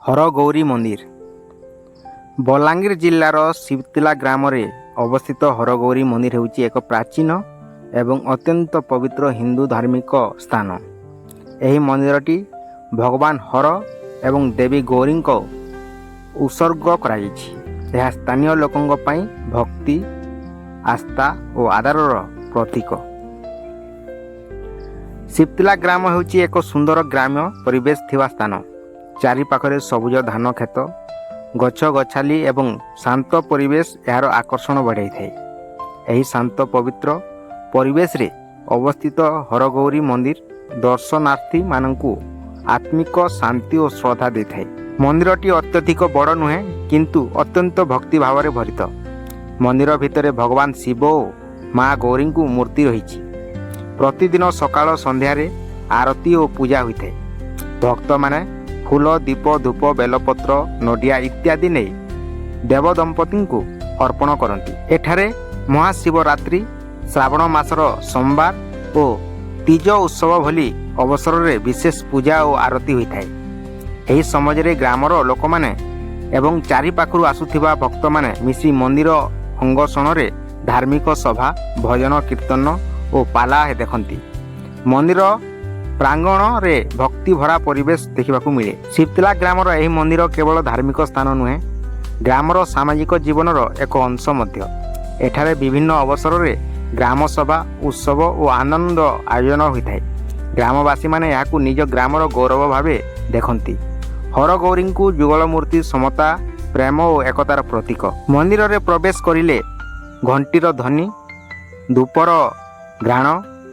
ହରଗୌରୀ ମନ୍ଦିର। ବଲାଙ୍ଗୀର ଜିଲ୍ଲାର ଶିବତିଲା ଗ୍ରାମରେ ଅବସ୍ଥିତ ହରଗୌରୀ ମନ୍ଦିର ହେଉଛି ଏକ ପ୍ରାଚୀନ ଏବଂ ଅତ୍ୟନ୍ତ ପବିତ୍ର ହିନ୍ଦୁ ଧାର୍ମିକ ସ୍ଥାନ। ଏହି ମନ୍ଦିରଟି ଭଗବାନ ହର ଏବଂ ଦେବୀ ଗୌରୀଙ୍କ ଉତ୍ସର୍ଗ କରାଯାଇଛି। ଏହା ସ୍ଥାନୀୟ ଲୋକଙ୍କ ପାଇଁ ଭକ୍ତି, ଆସ୍ଥା ଓ ଆଦରର ପ୍ରତୀକ। ଶିବତିଲା ଗ୍ରାମ ହେଉଛି ଏକ ସୁନ୍ଦର ଗ୍ରାମ୍ୟ ପରିବେଶ ଥିବା ସ୍ଥାନ। ଚାରିପାଖରେ ସବୁଜ ଧାନ କ୍ଷେତ, ଗଛ ଗଛାଲି ଏବଂ ଶାନ୍ତ ପରିବେଶ ଏହାର ଆକର୍ଷଣ ବଢ଼ାଇଥାଏ। ଏହି ଶାନ୍ତ ପବିତ୍ର ପରିବେଶରେ ଅବସ୍ଥିତ ହରଗୌରୀ ମନ୍ଦିର ଦର୍ଶନାର୍ଥୀମାନଙ୍କୁ ଆତ୍ମିକ ଶାନ୍ତି ଓ ଶ୍ରଦ୍ଧା ଦେଇଥାଏ। ମନ୍ଦିରଟି ଅତ୍ୟଧିକ ବଡ଼ ନୁହେଁ, କିନ୍ତୁ ଅତ୍ୟନ୍ତ ଭକ୍ତି ଭାବରେ ଭରିତ। ମନ୍ଦିର ଭିତରେ ଭଗବାନ ଶିବ ଓ ମା ଗୌରୀଙ୍କୁ ମୂର୍ତ୍ତି ରହିଛି। ପ୍ରତିଦିନ ସକାଳ ସନ୍ଧ୍ୟାରେ ଆରତୀ ଓ ପୂଜା ହୋଇଥାଏ। ଭକ୍ତମାନେ ଫୁଲ, ଦୀପ, ଧୂପ, ବେଲପତ୍ର, ନଡ଼ିଆ ଇତ୍ୟାଦି ନେଇ ଦେବଦମ୍ପତିଙ୍କୁ ଅର୍ପଣ କରନ୍ତି। ଏଠାରେ ମହାଶିବରାତ୍ରି, ଶ୍ରାବଣ ମାସର ସୋମବାର ଓ ତିଜ ଉତ୍ସବ ଭଳି ଅବସରରେ ବିଶେଷ ପୂଜା ଓ ଆରତୀ ହୋଇଥାଏ। ଏହି ସମାଜରେ ଗ୍ରାମର ଲୋକମାନେ ଏବଂ ଚାରିପାଖରୁ ଆସୁଥିବା ଭକ୍ତମାନେ ମିଶି ମନ୍ଦିର ଅଙ୍ଗସଣରେ ଧାର୍ମିକ ସଭା, ଭଜନ କୀର୍ତ୍ତନ ଓ ପାଲା ଦେଖନ୍ତି। ମନ୍ଦିର ପ୍ରାଙ୍ଗଣରେ ଭକ୍ତି ଭରା ପରିବେଶ ଦେଖିବାକୁ ମିଳେ। ଶିବତିଲା ଗ୍ରାମର ଏହି ମନ୍ଦିର କେବଳ ଧାର୍ମିକ ସ୍ଥାନ ନୁହେଁ, ଗ୍ରାମର ସାମାଜିକ ଜୀବନର ଏକ ଅଂଶ ମଧ୍ୟ। ଏଠାରେ ବିଭିନ୍ନ ଅବସରରେ ଗ୍ରାମ ସଭା, ଉତ୍ସବ ଓ ଆନନ୍ଦ ଆୟୋଜନ ହୋଇଥାଏ। ଗ୍ରାମବାସୀମାନେ ଏହାକୁ ନିଜ ଗ୍ରାମର ଗୌରବ ଭାବେ ଦେଖନ୍ତି। ହରଗୌରୀଙ୍କୁ ଯୁଗଳ ମୂର୍ତ୍ତି ସମତା, ପ୍ରେମ ଓ ଏକତାର ପ୍ରତୀକ। ମନ୍ଦିରରେ ପ୍ରବେଶ କରିଲେ ଘଣ୍ଟିର ଧ୍ୱନି, ଧୂପର ଘ୍ରାଣ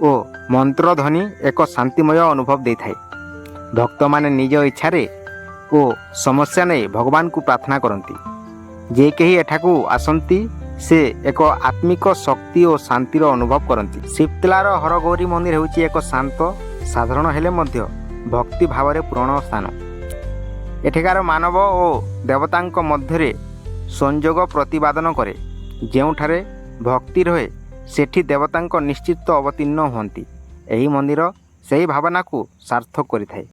ଓ ମନ୍ତ୍ରଧ୍ୱନି ଏକ ଶାନ୍ତିମୟ ଅନୁଭବ ଦେଇଥାଏ। ଭକ୍ତମାନେ ନିଜ ଇଚ୍ଛାରେ ଓ ସମସ୍ୟା ନେଇ ଭଗବାନଙ୍କୁ ପ୍ରାର୍ଥନା କରନ୍ତି। ଯେ କେହି ଏଠାକୁ ଆସନ୍ତି, ସେ ଏକ ଆତ୍ମିକ ଶକ୍ତି ଓ ଶାନ୍ତିର ଅନୁଭବ କରନ୍ତି। ଶିବତିଲାର ହରଗୌରୀ ମନ୍ଦିର ହେଉଛି ଏକ ଶାନ୍ତ, ସାଧାରଣ ହେଲେ ମଧ୍ୟ ଭକ୍ତି ଭାବରେ ପୂରଣ ସ୍ଥାନ। ଏଠିକାର ମାନବ ଓ ଦେବତାଙ୍କ ମଧ୍ୟରେ ସଂଯୋଗ ପ୍ରତିପାଦନ କରେ। ଯେଉଁଠାରେ ଭକ୍ତି ରହେ, ସେଠି ଦେବତାଙ୍କ ନିଶ୍ଚିତ ଅବତୀର୍ଣ୍ଣ ହୁଅନ୍ତି। ଏହି ମନ୍ଦିର ସେହି ଭାବନାକୁ ସାର୍ଥକ କରିଥାଏ।